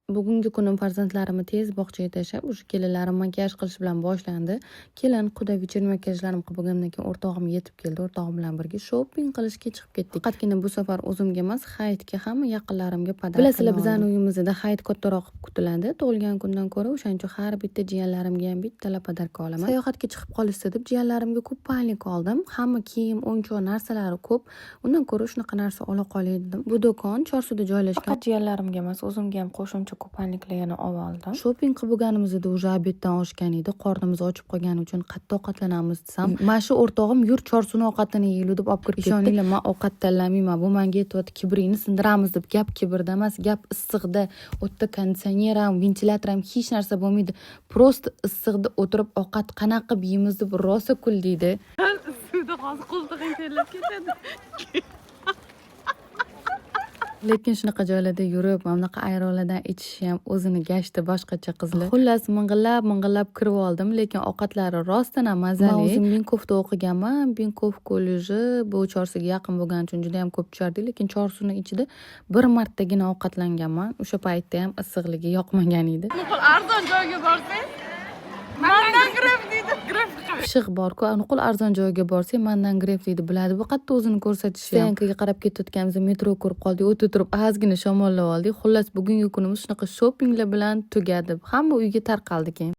Bugungi kunim farzandlarimni tez bog'chaga tashlab, o'sha kelinlarim makiyaj qilish bilan boshlandi. Kelin, quda вечерний makiyajlarimni qilib bo'lgandan keyin o'rtog'im yetib keldi. O'rtog'im bilan birga shopping qilishga chiqib ketdik. Faqatgina bu safar o'zimga emas, hayitga hamma yaqinlarimga подарка. Bilasizlar, bizani uyimizda hayit kattaroq qilib kutiladi tug'ilgan kundan ko'ra. O'shaning uchun har bitta jiyanlarimga ham bittalab подарка olaman. Sayohatga chiqib qolishsa deb jiyanlarimga купальник oldim. Hamma kiyim, o'yinchoq narsalari ko'p. Undan ko'ra shunaqa narsa ola qolay dedim. Bu do'kon Chorsuda joylashgan. Faqat jiyanlarimga emas, o'zimga ham qo'shimcha купальник lar yana olib oldim. Shopping qilib bo'lganimizda уже обед dan oshgan edi. Qornimiz ochib qolgani uchun qayerda ovqatlanamiz desam, mana shu o'rtog'im "Yur, Chorsuni ovqatini yeylik" deb olib kirib ketdi. Ishoninglar, man ovqat tanlamayman. Bu menga aytyapti, "Kibringni sindiramiz" deb. Gap kibrda emas, gap issiqda. U yerda konditsioner ham, ventilyator ham, hech narsa bo'lmaydi. Просто issiqda o'tirib ovqat qanaqa qilib yeymiz deb rosa kuldikda. Suvda hozir qo'ltig'ing terlab ketadi. Lekin shunaqa joylarda yurib, mana bunaqa ayronlardan ichishi ham o'zini gashti boshqacha, qizlar. Xullas, ming'illab ming'illab kirib oldim, lekin ovqatlari rostdan ham mazali. Man o'zim Minkovda o'qiganman. Minkov kolleji bu Chorsuga yaqin bo'lgani uchun juda ham ko'p tushardik, lekin Chorsuni ichida bir martagina ovqatlanganman. O'sha paytda ham issiqligi yoqmagan edi. Nuqul arzon joyga borsang, "Mandan gref" deydi. Gref. Pishiq borku, nuqul arzon joyga borsang, "Mandan gref" deydi, biladi bu qayerda o'zini ko'rsatishi ham. Стоянка ga qarab ketayotganimizda metro ko'rib qoldik, o'ta turib ozgina shamollab oldik. Xullas, bugungi kunimiz shunaqa shoppinglar bilan tugadi. Hamma uyga tarqaldi keyin.